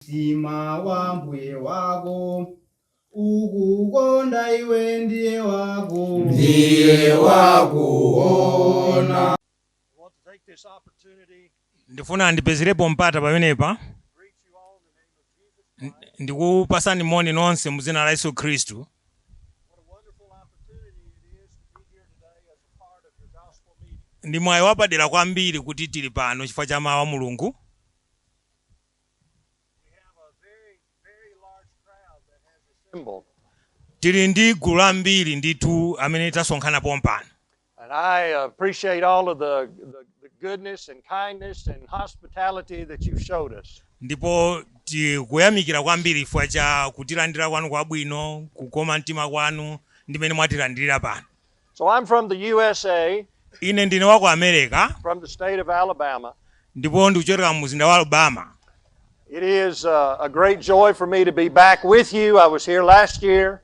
Mtima wa mbuye wako ukukonda iwe ndiye wako Ndiye wakuona. I want to take this opportunity Ndifuna ndipezerepo mpata pamenepa to greet you all in the name of Jesus Christ. Ndikupasani moni nonse mu dzina la Yesu Khristu. What a wonderful opportunity it is to be here today as a part of your gospel meeting. Ndi mwayi wapadera kwambiri kuti tili pano chifukwa cha mawu a Mulungu. We have a very, very large crowd that has assembled. Tili ndi gulu lambiri ndithu amene tasonkhana pompano. And I appreciate all of the goodness and kindness and hospitality that you've showed us. Ndipo tikuyamikira kwambiri chifukwa cha kutilandira kwanu kwabwino, kukoma mtima kwanu ndimene mwatilandirira pano. So I'm from the USA, Ine ndine wa ku America, from the state of Alabama. Ndipo ndikuchokera mu mzinda wa Alabama. It is a great joy for me to be back with you. I was here last year.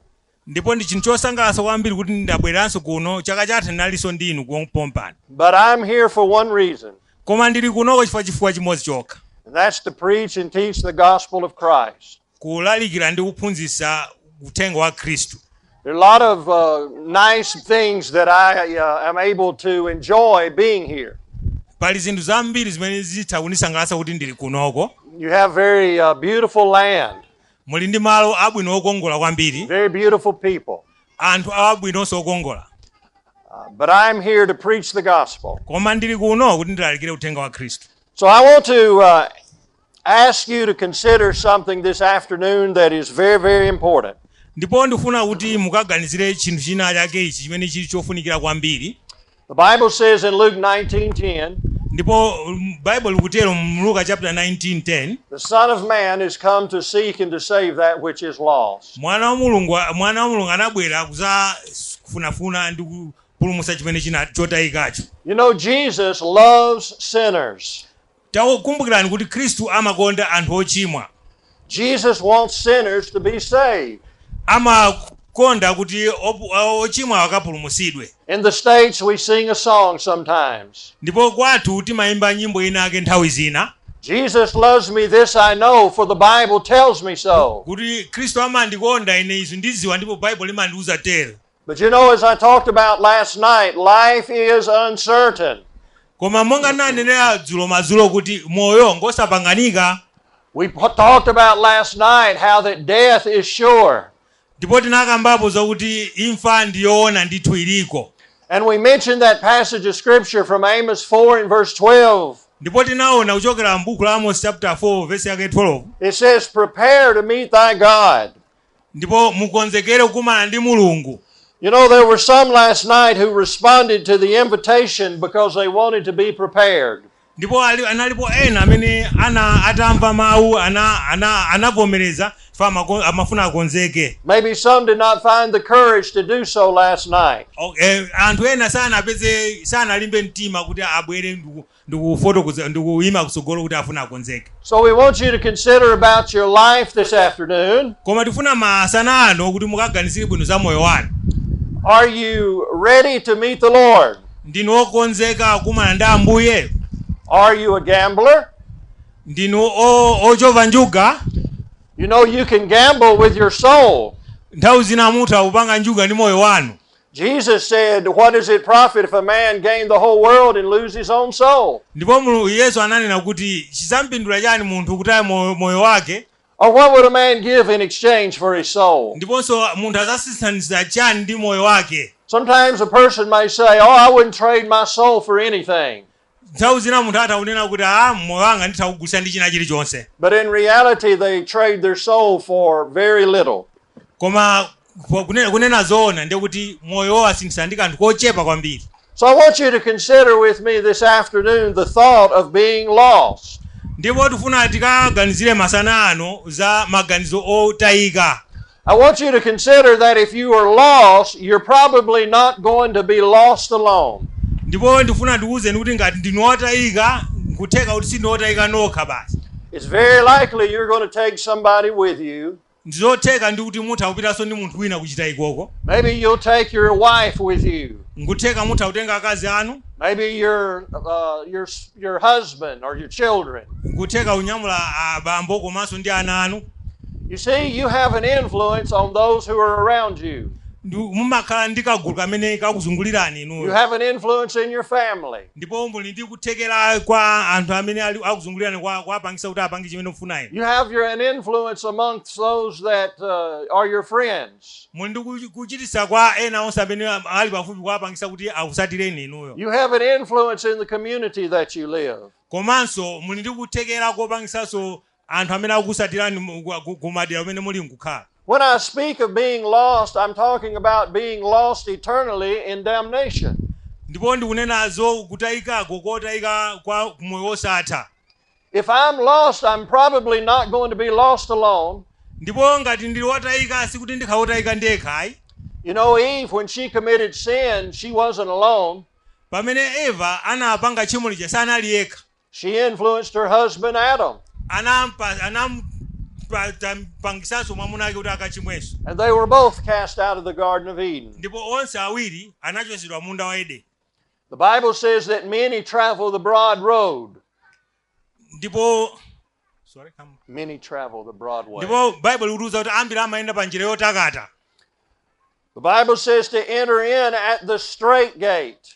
Ndipo ndi chinthu chosangalatsa kwambiri kuti ndabweranso kuno. Chaka chatha ndinalinso ndinu pompano. But I'm here for one reason, Koma ndili kunoko chifukwa chimodzi chokha, and that's to preach and teach the gospel of Christ. Kulalikira ndi kuphunzitsa uthenga wa Khristu. There are a lot of nice things that I am able to enjoy being here. Pali zinthu zambiri zimene zitha kundisangalatsa kuti ndili kunoko. You have very beautiful land, Muli ndi malo abwino okongola kwambiri, very beautiful people. Anthu abwinonso okongola. But I'm here to preach the gospel. Koma ndili kuno kuti ndilalikire uthenga wa Khristu. So I want to ask you to consider something this afternoon that is very, very important. Ndipo ndifuna kuti mukaganizire chinthu china chake ichi chimene chili chofunikira kwambiri. The Bible says in Luke 19:10, Ndipo Bible likutero mu Luka chapter 19:10, "The Son of Man is come to seek and to save that which is lost." Mwana wa Mulungu anabwera kuzafunafuna ndi kupulumutsa chimene china chotayikacho. Jesus loves sinners. Takumbukirani kuti Khristu amakonda anthu ochimwa. Jesus wants sinners to be saved. Amakonda kuti ochimwa akapulumutsidwe. In the States, we sing a song sometimes. Ndipo kwathu timayimba nyimbo inake nthawi zina. "Jesus loves me, this I know, for the Bible tells me so." Kuti Khristu amandikonda ine, izi ndidziwa ndipo Baibulo limandiuza tero. But as I talked about last night, life is uncertain. Koma monga nanenera dzulo madzulo kuti moyo ngosapanganika. We talked about last night how that death is sure. Ndipo tinakambapo zakuti imfa ndiyoona ndithu iliko. And we mentioned that passage of Scripture from Amos 4 and verse 12. Ndipo tinaona kuchokera m'buku la Amos chapter 4 verse yake 12. It says, "Prepare to meet thy God." Ndipo mukonzekere kukumana ndi Mulungu. There were some last night who responded to the invitation because they wanted to be prepared. Ndipo analipo ena amene ana atamva mawu ana anavomereza chifukwa amafuna akonzeke. Maybe some did not find the courage to do so last night. Anthu ena sanapeze, sanalimbe mtima kuti abwere ndikufotokoza ndikuyima kutsogolo kuti afuna akonzeke. So we want you to consider about your life this afternoon. Koma tifuna masana ano kuti mukaganizire bwino za moyo wanu. Are you ready to meet the Lord? Ndinu okonzeka kukumana ndi Ambuye? Are you a gambler? Ndinu ochova njuga? You can gamble with your soul. Nthawi zina mutha kupanga njuga ndi moyo wanu. Jesus said, "What does it profit if a man gain the whole world and lose his own soul?" Ndipo Yesu ananena kuti chizampindula chani munthu kutaya moyo wake? Or what would a man give in exchange for his soul? Ndiponso munthu azasinthanitsa chani ndi moyo wake? Sometimes a person may say, "Oh, I wouldn't trade my soul for anything." Nthawi zina munthu atha kunena kuti a moyo wanga nditha kugulitsa ndi china chilichonse. But in reality, they trade their soul for very little. Koma kunena zoona ndiye kuti moyo asinthitsa ndi kanthu kochepa kwambiri. So I want you to consider with me this afternoon the thought of being lost. Ndipo tifuna tikaganizire masana ano za maganizo otayika. I want you to consider that if you are lost, you're probably not going to be lost alone. Ndipo ndifuna ndikuwuzeni kuti ngati ndinu otayika, nkutheka kuti sindinu otayika nokha basi. It's very likely you're going to take somebody with you. Ndizotheka ndi kuti mutha kupitanso ndi munthu wina kuchitayikoko. Maybe you'll take your wife with you. Nkutheka mutha kutenga akazi anu. Maybe your husband or your children. Nkutheka kunyamula abambo komanso ndi ana anu. You see, you have an influence on those who are around you. Mumakhala ndi kagulu kamene kakuzungulirani You inuyo. have an influence in your family. Ndipo muli ndi kuthekera kwa anthu amene ali akuzungulirani kuwapangisa kuti apange chimene mufuna inu. You have an influence amongst those that are your friends. Muli ndi kuchititsa kwa ena onse amene ali pafupi kuwapangisa kuti akusatireni inuyo. You have an influence in the community that you live. Komanso muli ndi kuthekera kopangisanso anthu amene akukusatirani kumadera kumene muli nkukhala. When I speak of being lost, I'm talking about being lost eternally in damnation. Ndipo ndikunenazo kutayikako kotayika kwa moyo wosatha. If I'm lost, I'm probably not going to be lost alone. Ndipo ngati ndili wotayika sikuti ndikhala wotayika ndekha ayi. You know, Eve, when she committed sin, she wasn't alone. Pamene Eva anapanga tchimo lija sanali yekha. She influenced her husband Adam. Anampangisanso mwamuna ake kuti akachimwenso. And they were both cast out of the Garden of Eden. Ndipo onse awiri anachotsedwa munda wa Edeni. The Bible says that many travel the broad road. Ndipo sorry, come. Many travel the broad way. Ndipo Bible ikutiuza kuti ambiri amayenda pa njira yotakata. The Bible says to enter in at the strait gate.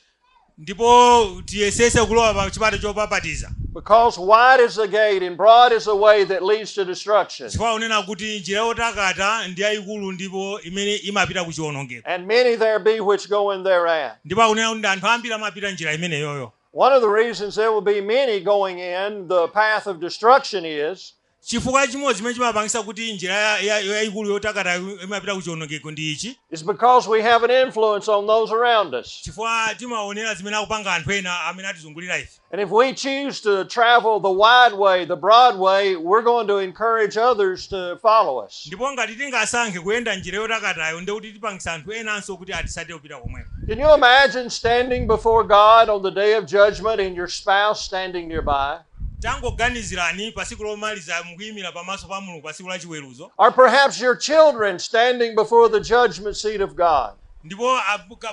Ndipo tiyesese kulowa pa chipata chopapatiza. Because wide is the gate and broad is the way that leads to destruction. Chifukwa unena kuti njira yotakata ndi yayikulu ndipo imene imapita ku chiwonongeko. And many there be which go in thereat. Ndipo akunena kuti anthu ambiri amapita njira imeneyoyo. One of the reasons there will be many going in the path of destruction is chifukwa chimodzi chimene chimapangisa kuti njira yayikulu yotakata imapita ku chiwonongeko ndi ichi, is because we have an influence on those around us. Chifukwa timaonera zimene akupanga anthu ena amene atizungulira ife. And if we choose to travel the wide way, the broad way, we're going to encourage others to follow us. Ndipo ngati tingasankhe kuyenda njira yotakatayo ndiye kuti tipangisa anthu enanso kuti atisate kupita komweko. Can you imagine standing before God on the day of judgment and your spouse standing nearby? Tangoganizirani pa tsiku lomaliza mukuyimira pamaso pa Mulungu pa tsiku la chiweruzo. Or perhaps your children standing before the judgment seat of God. Ndipo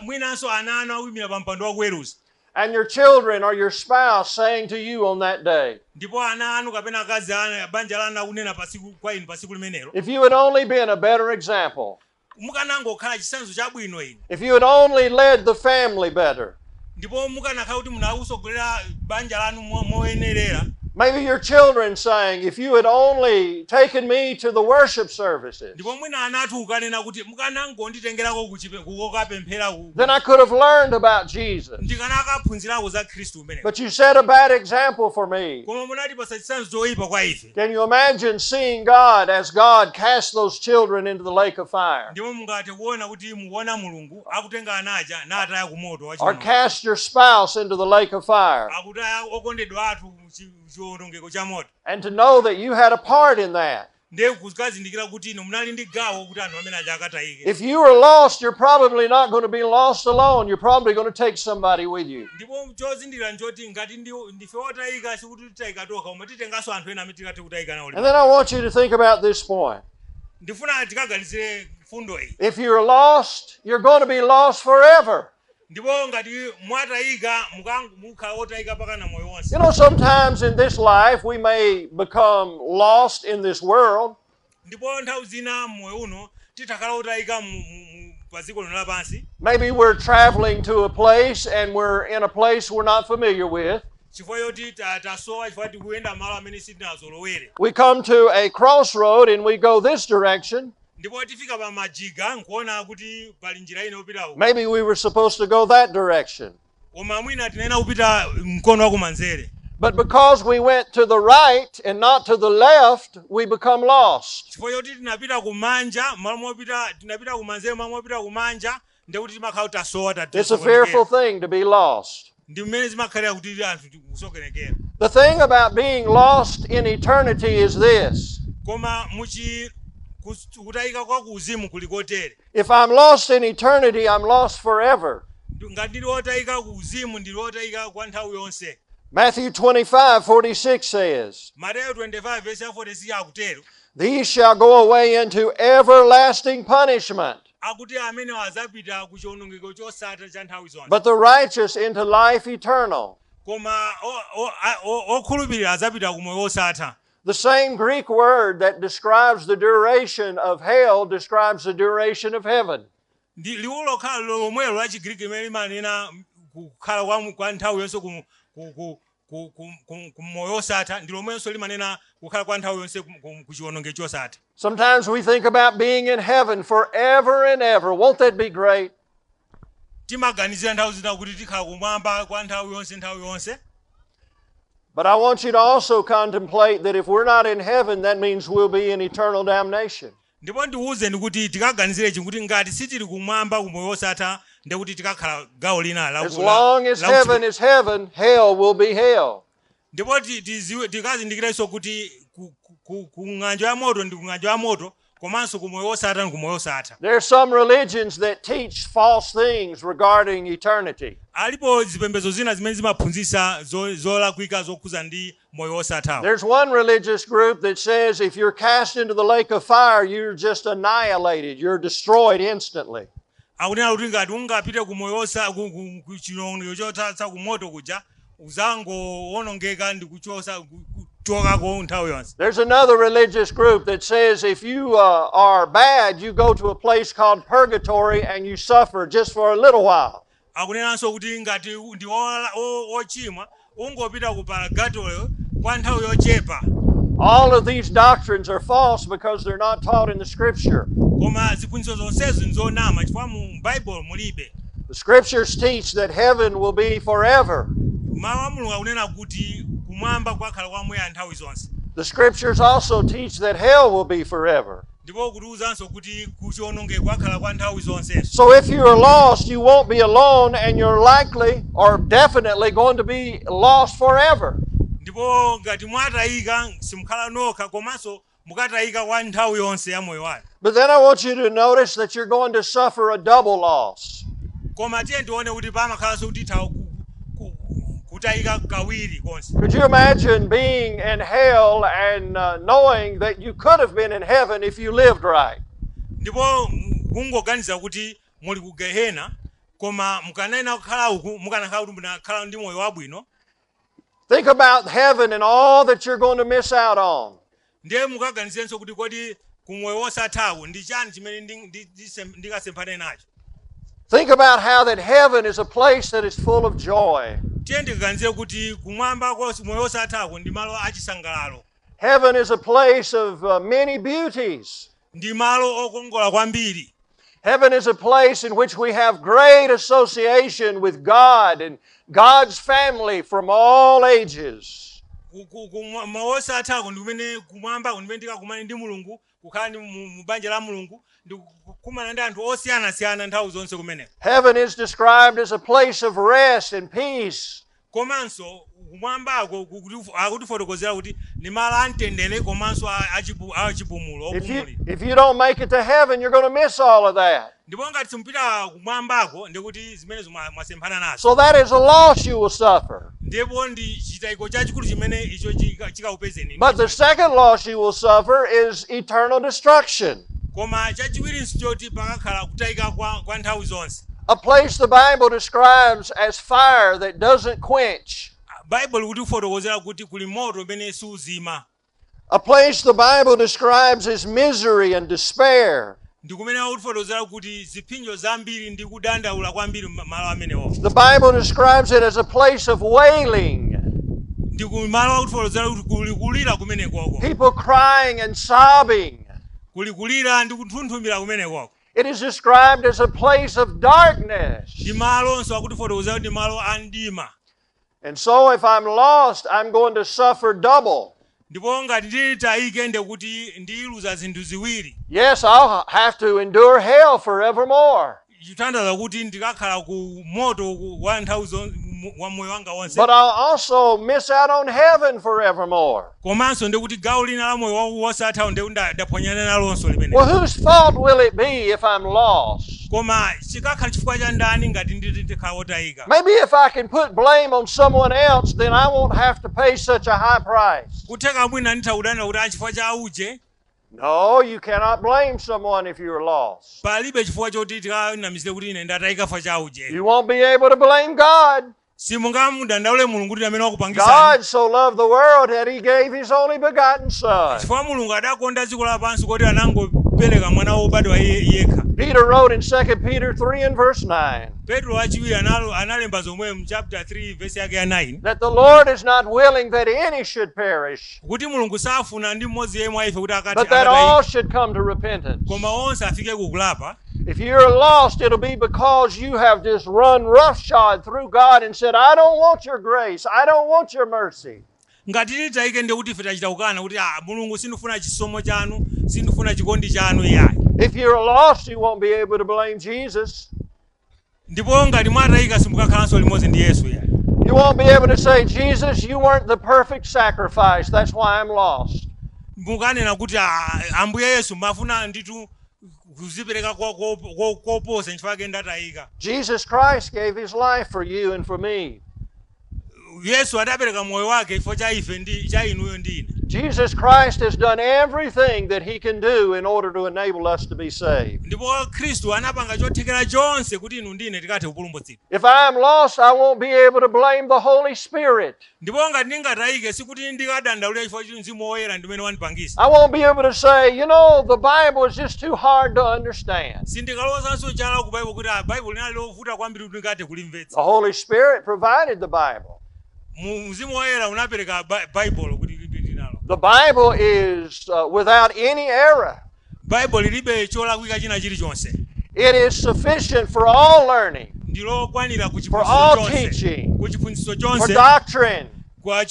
mwinanso ana anu akuyimira pa mpando wa kuweruza. And your children or your spouse saying to you on that day, Ndipo ana anu kapena akazi anu, banja lanu akunena pa tsiku kwa inu pa tsiku limenelo. If you had only been a better example. Mukanangokhala chitsanzo chabwino inu. If you had only led the family better. Ndipo mukanakhala kuti munakusogolera banja lanu moyenerera. Maybe your children saying, if you had only taken me to the worship services, Ndipo mwina ana athu ukanena kuti mukanangonditengerako kukapemphera then I could have learned about Jesus. Ndikanakaphunzirako za Khristu umenewo. But you set a bad example for me. Koma munatipasa chitsanzo choyipa kwa ife. Can you imagine seeing God as God cast those children into the lake of fire? Ndipo mungathe kuona kuti mukuona Mulungu akutenga ana aja nataya ku moto wa Or chiwonongeko. cast your spouse into the lake of fire. Akutaya okondedwa athu ku chiwonongeko cha moto. And to know that you had a part in that. Ndiye kukazindikira kuti inu munali ndi gawo kuti anthu amene aja akatayike. If you were lost, you're probably not going to be lost alone. You're probably going to take somebody with you. Ndipo chozindikira nchoti ngati ndife otayika sikuti titayika tokha koma titenganso anthu ena amene tikathe kutayika nawo. And then I want you to think about this point. Ndifuna tikaganizire fundo iyi. If you're lost, you're going to be lost forever. Ndipo ngati mwatayika mukhala otayika pakana moyo wonse. You know, sometimes in this life we may become lost in this world. Ndipo nthawi zina moyo uno titakhala otayika pa dziko lino lapansi. Maybe we're traveling to a place and we're in a place we're not familiar with. Chifukwa choti tasowa chifukwa tikuyenda malo amene sitinazolowere. We come to a crossroad and we go this direction. Ndipo tifika pa majiga nkuona kuti pali njira ina yopita uko. Maybe we were supposed to go that direction. Koma mwina tinena kupita mkono wa kumanzere. But because we went to the right and not to the left, we become lost. Chifukwa choti tinapita kumanja, malo mopita tinapita kumanzere, malo mopita kumanja, ndiye kuti timakhala tasowa It's a fearful thing to be lost. Ndi mmene zimakhalira kuti anthu tikusokonekera. The thing about being lost in eternity is this. Koma muchi kutayika kwa kuuzimu kuli kotere. If I'm lost in eternity, I'm lost forever. Ngati ndili wotayika kuuzimu, ndili wotayika kwa nthawi yonse. Matthew 25:46 says, Mateyu 25 verse 46 akutero. These shall go away into everlasting punishment, Akuti amenewo azapita ku chiwonongeko chosatha cha nthawi zonse, but the righteous into life eternal. Koma okhulupirira azapita ku moyo wosatha. The same Greek word that describes the duration of hell describes the duration of heaven. Ndi liwu lokhala lomwelo la Chigiriki limene limanena kukhala kwa nthawi yonse ku moyo wosatha ndi lomwenso limanena kukhala kwa nthawi yonse ku chiwonongeko chosatha. Sometimes we think about being in heaven forever and ever. Won't that be great? Timaganizira nthawi zina kuti tikhala kumwamba kwa nthawi yonse nthawi yonse. But I want you to also contemplate that if we're not in heaven, that means we'll be in eternal damnation. Ndipo ndiwuzeni kuti tikaganizire ichi kuti ngati sitili kumwamba kumoyo wosatha ndekuti tikakhala gawo lina la As long as la heaven is heaven, hell will be hell. Ndipo tikazindikirenso kuti ku ng'anjo ya moto ndi ku ng'anjo ya moto komanso ku moyo wosatha ndi ku moyo wosatha. There are some religions that teach false things regarding eternity. Alipo zipembedzo zina zimene zimaphunzitsa zolakwika zokhuza ndi moyo wosathawo. There's one religious group that says if you're cast into the lake of fire, you're just annihilated. You're destroyed instantly. Akunena kuti ngati ungapite ku moyo ku chiwonongeko chosatha ku moto kuja uzangowonongeka ndi kuchokako nthawi yonse. There's another religious group that says if you are bad, you go to a place called purgatory and you suffer just for a little while. Akunenanso kuti ngati ndi ochimwa ungopita ku purgatory kwa nthawi yochepa. All of these doctrines are false because they're not taught in the Scripture. Koma ziphunzitso zonsezo nzonama chifukwa mu Baibulo mulibe. The Scriptures teach that heaven will be forever. Mawu a Mulungu akunena kuti kumwamba kwakhala kwamuyaya nthawi zonse. The Scriptures also teach that hell will be forever. Ndipo kutiwuzanso kuti kuchiwonongeko kwakhala kwa nthawi zonsenso. So if you are lost, you won't be alone, and you're likely or definitely going to be lost forever. Ndipo ngati mwatayika simukhala nokha komanso mukatayika kwa nthawi yonse ya moyo wanu. But then I want you to notice that you're going to suffer a double loss. Koma tiye tione kuti pamakhalanso kuti titha kutayika kawiri konse. Could you imagine being in hell and knowing that you could have been in heaven if you lived right? Ndipo kungoganiza kuti muli ku gehena koma mukanena kukhala uku mukanakhala kuti munakhala ndi moyo wabwino. Think about heaven and all that you're going to miss out on. Ndiye mukaganizenso kuti kodi ku moyo wosathawu ndi chani chimene ndikasemphane nacho. Think about how that heaven is a place that is full of joy. Tiye ndikaganize kuti kumwamba moyo wosathawu ndi malo achisangalalo. Heaven is a place of many beauties. Ndi malo okongola kwambiri. Heaven is a place in which we have great association with God and God's family from all ages. Moyo wosathako ndi kumene kumwamba kumene tikakumane ndi Mulungu kukhala ndi mu banja la Mulungu ndi kukumana ndi anthu osiyanasiyana nthawi zonse kumeneko. Heaven is described as a place of rest and peace. Komanso kumwambako akutifotokozera kuti ndi malo amtendere komanso achipumulo If you, opumulira. if you don't make it to heaven, you're going to miss all of that. Ndipo ngati simpita kumwambako ndikuti zimenezo mwasemphana nazo. So that is a loss you will suffer. Ndipo ndi chitayiko chachikulu chimene icho chikakupezeni. But the second loss you will suffer is eternal destruction. Koma chachiwirinso choti pakakhala kutayika kwa nthawi zonse. A place the Bible describes as fire that doesn't quench. Baibulo likutifotokozera kuti kuli moto umene suzima. A place the Bible describes as misery and despair. Ndi kumene akutifotokozera kuti zipsinjo zambiri ndi kudandaula kwambiri malo amenewo. The Bible describes it as a place of wailing. Ndi kumalo akutifotokozera kuti kuli kulira kumenekoko. People crying and sobbing. Kuli kulira ndi kunthunthumira kumenekoko. It is described as a place of darkness. Ndi malonso akutifotokozera kuti ndi malo a mdima. And so if I'm lost, I'm going to suffer double. Ndipo ngati nditayike ndekuti ndiluza zinthu ziwiri. Yes, I'll have to endure hell forevermore. Chithandaza kuti ndikakhala ku moto wa nthawi wa moyo wanga wonse. But I'll also miss out on heaven forevermore. Komanso ndikuti gawo lina la moyo wosathawo ndikuti ndaphwanyana nalonso limene. Well, whose fault will it be if I'm lost? Koma chikakhala chifukwa cha ndani ngati ndikhala wotayika? Maybe if I can put blame on someone else, then I won't have to pay such a high price. Kutheka mwina nditha kudanira kuti chifukwa cha auje. No, you cannot blame someone if you're lost. Palibe chifukwa choti tikanamizire kuti ine ndatayika fa chauje. You won't be able to blame God. Simungamudandaule Mulungu kuti amene wakupangisani. God so loved the world that he gave his only begotten Son. Chifukwa Mulungu adakonda dziko lapansi kuti anangopereka mwana wobadwa iye yekha. Peter wrote in 2 Peter 3 and verse 9 Petro wachiwiri analemba zomwe mu chapter 3 verse yake ya 9 that the Lord is not willing that any should perish, kuti Mulungu safuna ndi mmodzi yemwe wa ife kuti akati but that akatayike, all should come to repentance. koma onse afike kukulapa. If you're lost, it'll be because you have just run roughshod through God and said, I don't want your grace. I don't want your mercy. Ngati titayike ndiye kuti ife tachita kukana kuti ah, Mulungu sindifuna chisomo chanu, sindifuna chikondi chanu iyayi. If you're lost, you won't be able to blame Jesus. Ndipo ngati mwatayika simukakhalanso limodzi ndi Yesu iyayi. You won't be able to say, Jesus, you weren't the perfect sacrifice. That's why I'm lost. Mukanena kuti ah, Ambuye Yesu mafuna nditu kuzipereka koposa nchifukwa chake ndatayika. Jesus Christ gave his life for you and for me. Yesu adapereka moyo wake chifukwa cha ife ndi cha inuyo ndi ine. Jesus Christ has done everything that he can do in order to enable us to be saved. Ndipo Khristu anapanga chothekera chonse kuti inu ndi ine tikathe kupulumutsidwa. If I am lost, I won't be able to blame the Holy Spirit. Ndipo ngati ndingatayike sikuti ndikadandaulira chifukwa choti Mzimu Woyera ndi umene wandipangisa. I won't be able to say, you know, the Bible is just too hard to understand. Sindikalozanso chala ku Baibulo kuti ah, Baibulo linali lovuta kwambiri kuti ndingathe kulimvetsa. The Holy Spirit provided the Bible. Mzimu Woyera unapereka Baibulo kuti linalo. The Bible is without any error. Baibulo lilibe cholakwika china chilichonse. It is sufficient for all learning, Ndilokwanira ku for all chiphunzitso chonse. teaching, Ku chiphunzitso for chonse, doctrine. kwa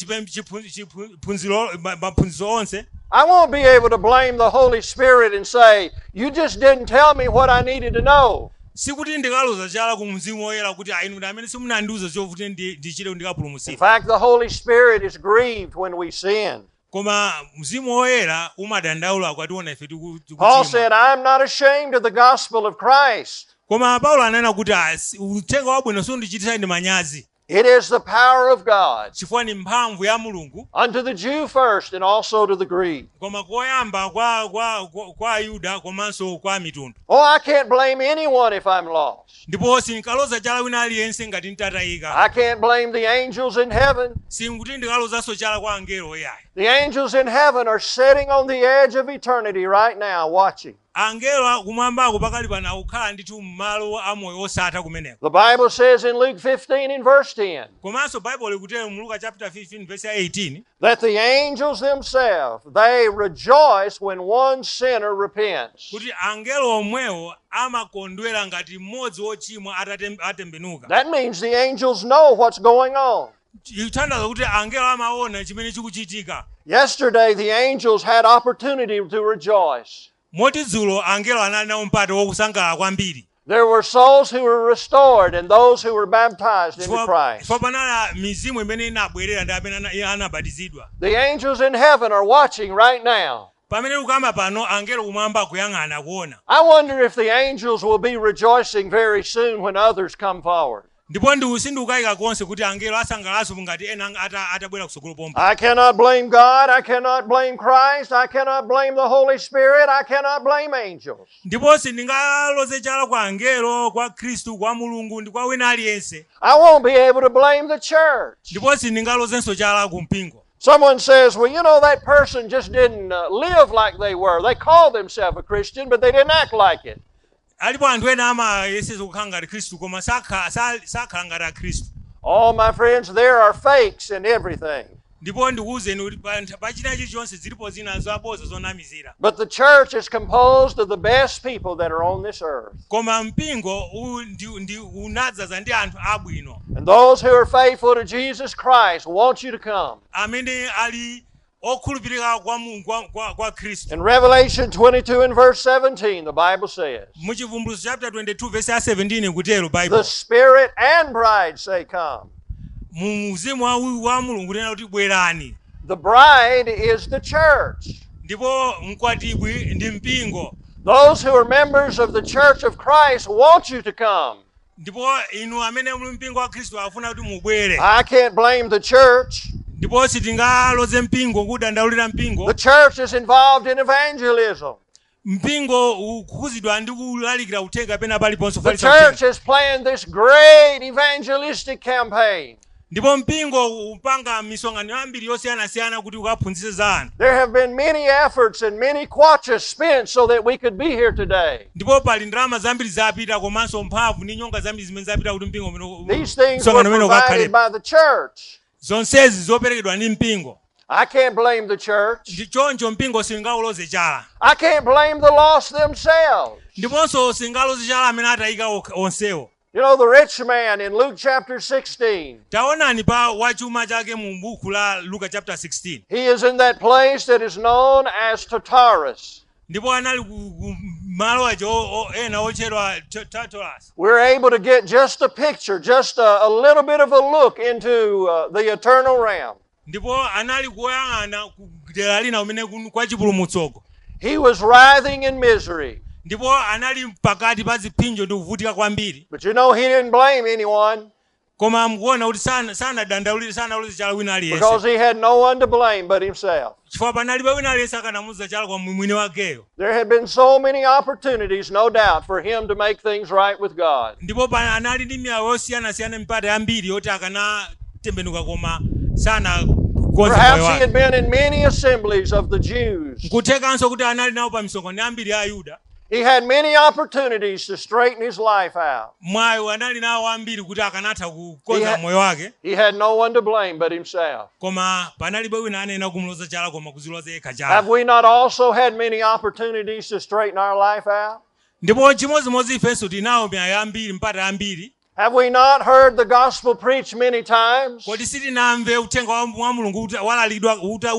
maphunziro onse. I won't be able to blame the Holy Spirit and say, you just didn't tell me what I needed to know. Sikuti ndikaloza chala ku Mzimu Woyera kuti ah, inu ndi amene simunandiuza chovuti ndichite In ndikapulumutsidwa. fact, the Holy Spirit is grieved when we sin. Koma Mzimu Woyera umadandaula ukationa ife Paul tikuchimwa. said, I'm not ashamed of the gospel of Christ. Koma Paulo ananena kuti ah, uthenga wabwino sundichititsa ine manyazi. It is the power of God Chifukwa ni mphamvu ya Mulungu unto the Jew first and also to the Greek. koma koyamba kwa Ayuda komanso kwa mitundu. Oh, I can't blame anyone if I'm lost. Ndipo sinkaloza chala wina aliyense ngati ntatayika. I can't blame the angels in heaven. Sinkuti ndikalozanso chala kwa angelo iyayi. The angels in heaven are sitting on the edge of eternity right now watching. Angelo kumwambako pakali pano akukhala ndithu m'malo amoyo osatha kumeneko. The Bible says in Luke 15 and verse 10 Komanso Bible ikutero mu Luka chapter 15 verse 18 that the angels themselves, they rejoice when one sinner repents. kuti angelo omwewo amakondwera ngati mmodzi wochimwa atembenuka. That means the angels know what's going on. Ikuthandiza kuti angelo amaona chimene chikuchitika. Yesterday, the angels had opportunity to rejoice. Moti dzulo angelo anali nawo mpata wokusangalala kwambiri. There were souls who were restored and those who were baptized into Christ. Chifukwa panali mizimu imene inabwerera ndi amene anabatizidwa. The angels in heaven are watching right now. Pamene ukamba pano angelo kumwamba akuyang'ana kuona. I wonder if the angels will be rejoicing very soon when others come forward. Ndipo sindikukayika konse kuti angelo asangalanso ngati ena atabwera kutsogolo pompa. I cannot blame God. I cannot blame Christ. I cannot blame the Holy Spirit. I cannot blame angels. Ndipo sindingaloze chala kwa angelo, kwa Khristu, kwa Mulungu ndi kwa wina aliyense. I won't be able to blame the church. Ndipo sindingalozenso chala ku mpingo. Someone says, well, you know, that person just didn't live like they were. They called themselves a Christian, but they didn't act like it. Alipo anthu ena amayeseza kukhala ngati Khristu koma sakhala ngati akhristu. Oh, my friends, there are fakes in everything. Ndipo ndikuwuzeni kuti pa china chilichonse zilipo zina zaboza zonamizira. But the church is composed of the best people that are on this earth. Koma mpingo unadzaza ndi anthu abwino. And those who are faithful to Jesus Christ want you to come. Amene ali okhulupirika kwa Mulungu, kwa Khristu. In Revelation 22 and verse 17, the Bible says, Muchivumbulutso chapter 22 verse 17 kutero Bible. The Spirit and bride say, come. Mu mzimu wa Mulungu kunena kuti bwerani. The bride is the church. Ndipo mkwatibwi ndi mpingo. Those who are members of the church of Christ want you to come. Ndipo inu amene muli mpingo wa Khristu afuna kuti mubwere. I can't blame the church. Ndipo sitingaloze mpingo kudandaulira mpingo. The church is involved in evangelism. Mpingo ukukhuzidwa ndi kulalikira uthenga pena paliponso The kufalitsa uthenga. church has planned this great evangelistic campaign. Ndipo mpingo upanga misonkhano yambiri yosiyanasiyana kuti ukaphunzitse za anthu. There have been many efforts and many kwachas spent so that we could be here today. Ndipo pali ndalama zambiri zapita komanso mphamvu ndi nyonga zambiri zimene zapita kuti mpingo These things were msonkhano umene provided ukakhalepo. by the church. Zonsezi zoperekedwa ndi mpingo. I can't blame the church. Ndi choncho mpingo singauloze chala. I can't blame the lost themselves. Ndiponso singaloze chala amene atayika onsewo. You know, the rich man in Luke chapter 16, Taonani pa wachuma chake mu buku la Luka chapter 16. he is in that place that is known as Tartarus. Ndipo anali ku malo aja ena otchedwa Tartarus. We're able to get just a picture, just a little bit of a look into the eternal realm. Ndipo anali kuyang'ana ku dera lina kumene kwa chipulumutsoko. He was writhing in misery. Ndipo anali pakati pa ziphinjo ndi kuvutika kwambiri. But you know, he didn't blame anyone Koma mukuona kuti sanadandaulire sanaloze chala wina aliyense. because he had no one to blame but himself. Chifukwa panalibe wina aliyense akanamuza chala kwa mwini wakeyo. There had been so many opportunities, no doubt, for him to make things right with God. Ndipo anali ndi miyawo yosiyanasiyana mipata yambiri yoti akanatembenuka koma sanakonze moyo Perhaps he wake. had been in many assemblies of the Jews. Nkuthekanso kuti anali nawo pa misonkhano yambiri ya Ayuda. He had many opportunities to straighten his life out. Mwayi anali nawo ambiri kuti akanatha kukonza moyo wake. He had no one to blame but himself. Koma panalibe wina anena kumuloza chala koma kuziloza yekha chala. Have we not also had many opportunities to straighten our life out? Ndipo chimodzimodzi ifenso tinawo miyayi ambiri mpata yambiri. Have we not heard the gospel preached many times? Kodi sitinamve uthenga wa Mulungu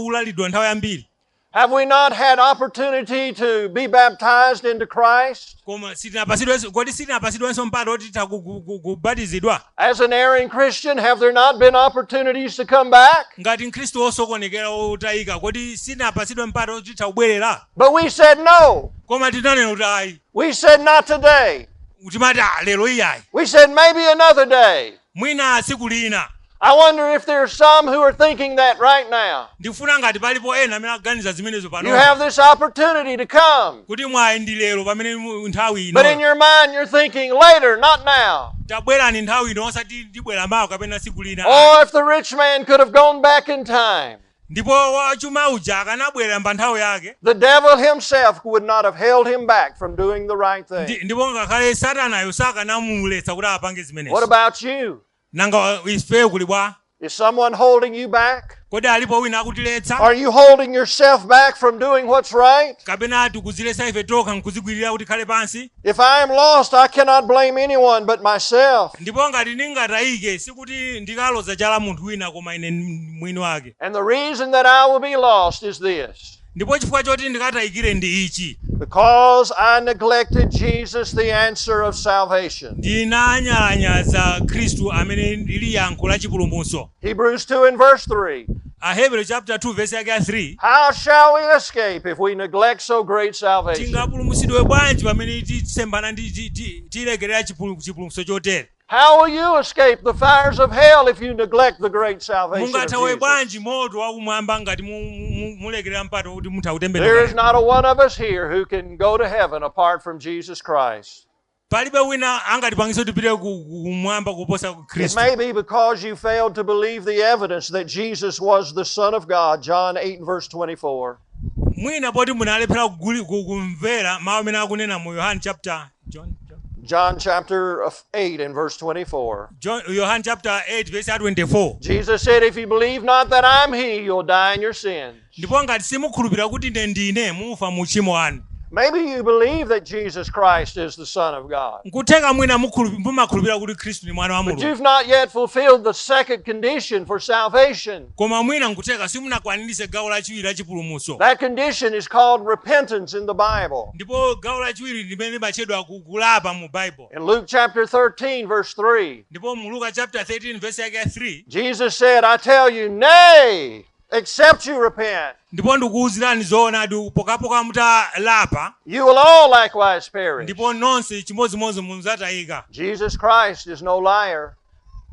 ulalikidwa nthawi yambiri? Have we not had opportunity to be baptized into Christ? Koma sitinapasidwenso, kodi sitinapasidwenso mpata oti titha kubatizidwa? As an erring Christian, have there not been opportunities to come back? Ngati mkhristu wosokonekera wotayika, kodi sitinapasidwe mpata oti titha kubwerera? But we said no. Koma tinanena kuti ayi. We said not today. Timati lero iyayi. We said maybe another day. Mwina tsiku lina. I wonder if there are some who are thinking that right now. Ndikufuna ngati palipo ena amene akuganiza zimenezo pano. You have this opportunity to come. Kuti mwayi ndi lero pamene nthawi But in ino. your mind you're thinking later, not now. Tabwerani nthawi ino osati ndibwera mawa kapena tsiku lina. Oh, if the rich man could have gone back in time. Ndipo wachuma uja akanabwera pa nthawi yake. The devil himself would not have held him back from doing the right thing. Ndipo ngakhale satanayo sakanamuletsa kuti apange zimenezo. What about you? Nanga ifeyo kuli bwa? Is someone holding you back? Kodi alipo wina akutiletsa? Are you holding yourself back from doing what's right? Kapena tikudziletsa ife tokha nkuzigwirira kuti khale pansi? If I am lost, I cannot blame anyone but myself. Ndipo ngati ndingatayike sikuti ndikaloza chala munthu wina koma ine mwini wake. And the reason that I will be lost is this. Ndipo chifukwa choti ndikatayikire ndi ichi. Because I neglected Jesus, the answer of salvation. Ndinanyalanyaza Khristu amene ndi yankho la chipulumutso. Hebrews 2 and verse 3. Ahebrew chapter 2 verse yake ya 3. How shall we escape if we neglect so great salvation? Tingapulumutsidwe bwanji pamene tisembana ndi tilekerera chipulumutso chotere? How will you escape the fires of hell if you neglect the great salvation of Mungathawe Jesus? bwanji moto wakumwamba ngati mulekerera mpata kuti mutha kutembenuka? There is not a one of us here who can go to heaven apart from Jesus Christ. Palibe wina angatipangitse kuti tipite kumwamba kuposa It Khristu. may be because you failed to believe the evidence that Jesus was the Son of God, John 8 and verse 24. Mwina poti munalephera kumvera mawu amene akunena mu Yohane chapter John, John. John chapter 8 and verse 24. John, Yohane chapter 8 verse 24. Jesus said, if you believe not that I'm he, you'll die in your sins. Ndipo ngati simukhulupirira kuti ine ndine mufa mu tchimo anu. Maybe you believe that Jesus Christ is the Son of God. Nkutheka mwina mumakhulupirira kuti Khristu ndi mwana wa But Mulungu. you've not yet fulfilled the second condition for salvation. Koma mwina nkutheka simunakwaniritse gawo lachiwiri la chipulumutso. That condition is called repentance in the Bible. Ndipo gawo lachiwiri limene limatchedwa kulapa mu Bible. In Luke chapter 13 verse 3. Ndipo mu Luka chapter 13 verse yake ya 3. Jesus said, I tell you, nay, except you repent, Ndipo ndikuwuzirani zoonadi pokapoka mutalapa, you will all likewise perish. ndipo nonse chimodzimodzi mudzatayika. Jesus Christ is no liar.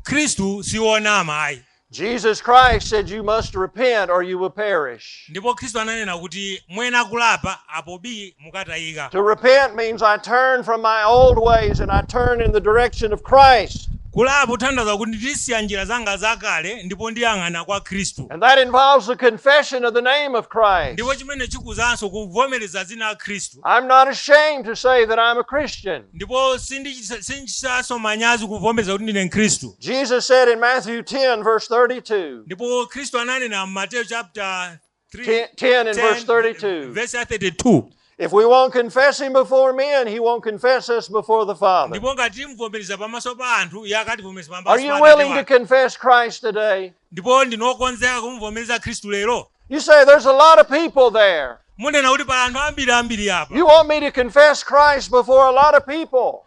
Khristu si wonama ayi. Jesus Christ said you must repent or you will perish. Ndipo Khristu ananena kuti mwena kulapa apo bii mukatayika. To repent means I turn from my old ways and I turn in the direction of Christ. Kulapa kutanthauza kuti ndisiya njira zanga zakale ndipo ndiyang'ana kwa Khristu. And that involves the confession of the name of Christ. Ndipo chimene chikuzanso kuvomereza dzina la Khristu. I'm not ashamed to say that I'm a Christian. Ndipo sindichitanso manyazi kuvomereza kuti ndine mkhristu. Jesus said in Matthew 10, verse 32. Ndipo Khristu ananena mu Mateyu chapter 3, 10 and verse 32. Verse ya 32. If we won't confess him before men, he won't confess us before the Father. Ndipo ngati timvomereza pamaso pa anthu, iye akativomereza pamaso Are you pa willing Atate to wake. confess Christ today? Ndipo ndinokonzeka kumvomereza Khristu lero. You say there's a lot of people there. Munena kuti pali anthu ambiri ambiri apa. You want me to confess Christ before a lot of people.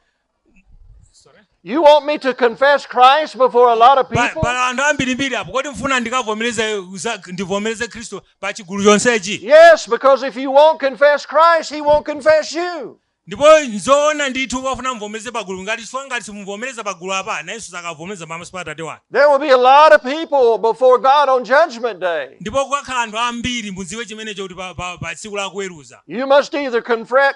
Sorry? You want me to confess Christ before a lot of people? Pali anthu ambirimbiri apo. Kodi mfuna ndivomereze Khristu pa chigulu chonsechi? Yes, because if you won't confess Christ, he won't confess you. Ndipo nzoona ndithu wafuna mvomereze pagulu ngati chifukwa ngati simuvomereza pagulu apa nayenso sakavomereza pamaso pa Atate wake. There will be a lot of people before God on Judgment Day. Ndipo kukakhala anthu ambiri mudziwe chimenecho kuti pa tsiku la kuweruza. You must either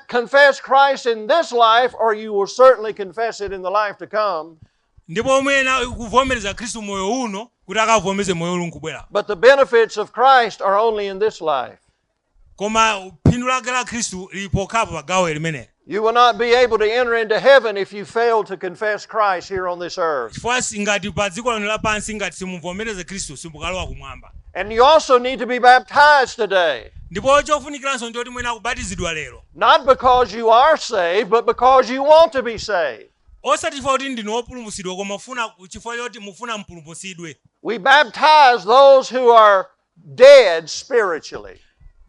confess Christ in this life or you will certainly confess it in the life to come. Ndipo mwena kuvomereza Khristu moyo uno kuti akavomereze moyo uli nkubwera. But the benefits of Christ are only in this life. Koma phindu lake la Khristu lili pokhapo pa gawo limeneli. You will not be able to enter into heaven if you fail to confess Christ here on this earth. Chifukwa ngati pa dziko lino lapansi ngati simuvomereze Khristu simukalowa kumwamba. And you also need to be baptized today. Ndipo chofunikiranso ndi choti mwena kubatizidwa lero. Not because you are saved, but because you want to be saved. Osati chifukwa kuti ndinu wopulumutsidwa koma chifukwa choti mufuna mpulumutsidwe. We baptize those who are dead spiritually.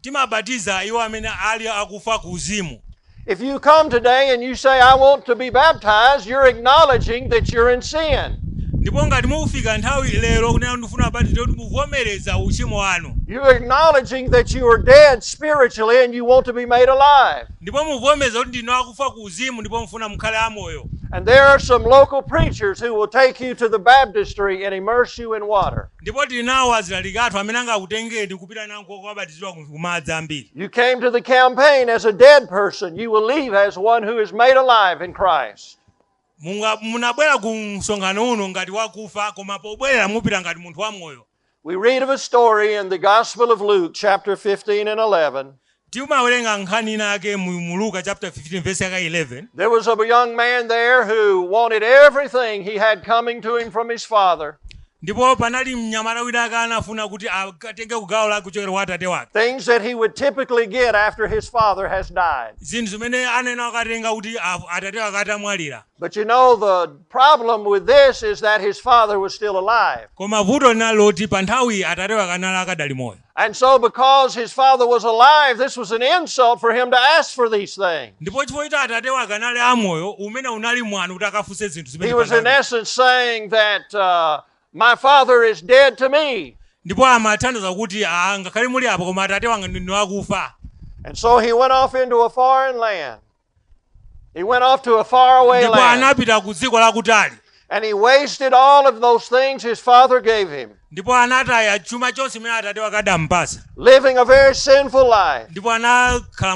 Timabatiza iwo amene ali akufa ku uzimu. If you come today and you say, I want to be baptized, you're acknowledging that you're in sin. Ndipo ngati mukufika nthawi lero kunena ndifuna kubatizidwa kuti muvomereza uchimo wanu. You're acknowledging that you are dead spiritually and you want to be made alive. Ndipo muvomereza kuti ndinu akufa ku uzimu ndipo mufuna mukhale amoyo. And there are some local preachers who will take you to the baptistry and immerse you in water. Ndipo tili nawo azilaliki athu amene angakutengeni kupita nanu kokabatizidwa ku madzi ambiri. You came to the campaign as a dead person. You will leave as one who is made alive in Christ. Munabwera ku msonkhano uno ngati wakufa koma pobwerera mupita ngati munthu wamoyo. We read of a story in the Gospel of Luke, chapter 15 and 11. Timawerenga nkhani ina yake mu Luka chapter 15 verse yaka 11. There was a young man there who wanted everything he had coming to him from his father. Ndipo panali mnyamata wina ake anafuna kuti akatenge kugawo lake kuchokera kwa atate wake. Things that he would typically get after his father has died. Zinthu zimene anena akatenga kuti atate wake atamwalira. But you know, the problem with this is that his father was still alive. Koma vuto linali loti pa nthawi atate wake anali akadali moyo. And so because his father was alive, this was an insult for him to ask for these things. Ndipo chifukwa choti atate wake anali amoyo, umene unali mwano kuti akafunse zinthu zimene He was in panali. essence saying that my father is dead to me. Ndipo amathandiza kuti ngakhale muli apo koma atate wanga ndi akufa. And so he went off into a foreign land. He went off to a faraway Ndipo land. anapita ku dziko lakutali. And he wasted all of those things his father gave him, Ndipo anataya chuma chonse chimene atate wake adampasa. living a very sinful life. Ndipo anakhala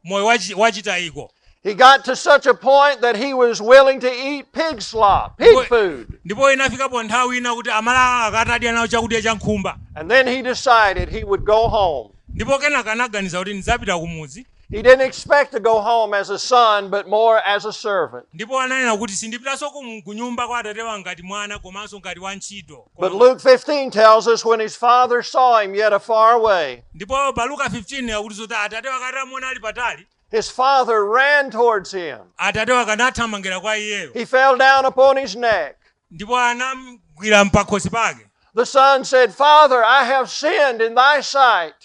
moyo wachitayiko. He got to such a point that he was willing to eat pig slop, pig food. Ndipo inafikapo nthawi ina kuti amala akatadya nawo chakudya cha nkhumba. And then he decided he would go home. Ndipo kenaka anaganiza kuti ndidzapita kumudzi. He didn't expect to go home as a son, but more as a servant. Ndipo ananena kuti sindipitanso ku nyumba kwa atate wanga ngati mwana komanso ngati wantchito. But Luke 15 tells us when his father saw him yet afar away, Ndipo pa Luka 15 akuti zoti atate wake atamuona ali patali, his father ran towards him. Atate wake anathamangira kwa iyeyo. He fell down upon his neck. Ndipo anamugwira mpakhosi pake. The son said, Father, I have sinned in thy sight.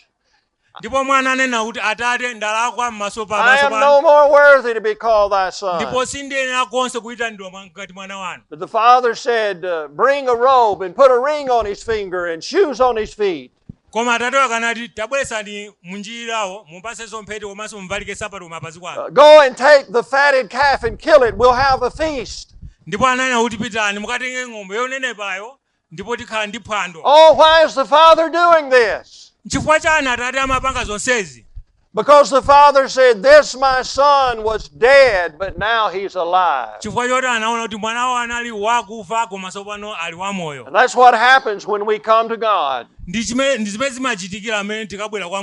Ndipo mwana anena kuti atate ndalakwa m'maso pa I maso am panu. no more worthy to be called thy son. Ndipo sindiyenera konse kuyitanidwa ngati mwana wanu. But the father said, bring a robe and put a ring on his finger and shoes on his feet. Koma atate wake anati tabweresani munjirawo mupasenso mphete komanso muvalike sapato kumapazi kwake. Go and take the fatted calf and kill it. We'll have a feast. Ndipo ananena kuti pitani mukatenge ng'ombe yonenepayo Ndipo tikhala ndi phwando. Oh, why is the Father doing this? Nchifukwa chani atate amapanga zonsezi? Because the Father said, "This my son was dead, but now he's alive." Chifukwa choti anaona kuti mwanawo anali wakufa koma tsopano ali wamoyo. And that's what happens when we come to God. Ndi chimene ndi zimene zimachitikira amene tikabwera kwa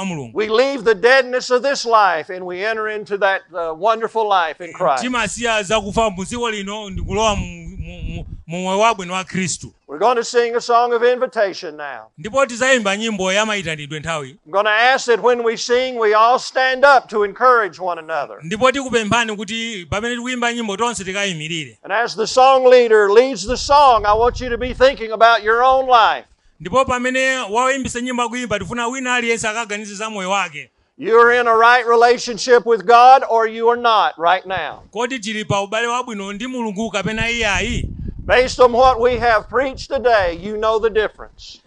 Mulungu. We leave the deadness of this life and we enter into that wonderful life in Christ. Timasiya zakufa mu dziko lino ndikulowa mu moyo wabwino wa Khristu. We're going to sing a song of invitation now. Ndipo tizayimba nyimbo ya mayitanidwe nthawi. I'm going to ask that when we sing, we all stand up to encourage one another. Ndipo tikupemphani kuti pamene tikuyimba nyimbo tonse tikayimirire. And as the song leader leads the song, I want you to be thinking about your own life. Ndipo pamene wayimbisa nyimbo akuyimba tifuna wina aliyense akaganize za moyo wake. You're in a right relationship with God or you are not right now. Kodi tili pa ubale wabwino ndi Mulungu kapena iyayi? Based on what we have preached today, you know the difference.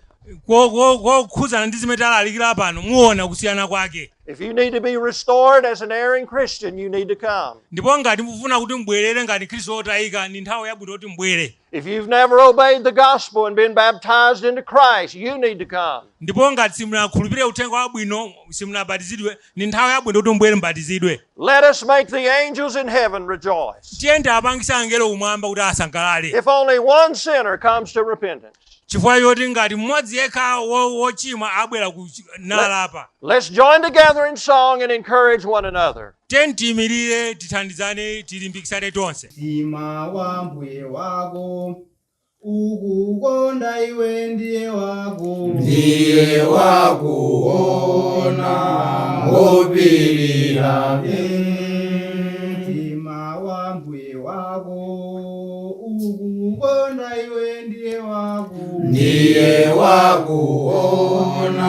Kokhudzana ndi zimene talalikira pano muona kusiyana kwake. If you need to be restored as an erring Christian, you need to come. Ndipo ngati mufuna kuti mbwerere ngati Khristu otayika ndi nthawi yabwino kuti mbwere. If you've never obeyed the gospel and been baptized into Christ, you need to come. Ndipo ngati simunakhulupirire uthenga wabwino simunabatizidwe ndi nthawi yabwino kuti mbwere mbatizidwe. Let us make the angels in heaven rejoice. Tiyende apangise angelo kumwamba kuti asangalale. If only one sinner comes to repentance. Chifukwa choti ngati mmodzi yekha wochimwa abwera nalapa. Let's join together in song and encourage one another. Tiyeni tiyimirire tithandizane tilimbikitsane tonse. Mtima wa mbuye wako ukukonda iwe ndiye wako. Ndiye wakuona ngopirira. Mtima wa mbuye wako ukukonda iwe ndiye wako. Ndiye wakuona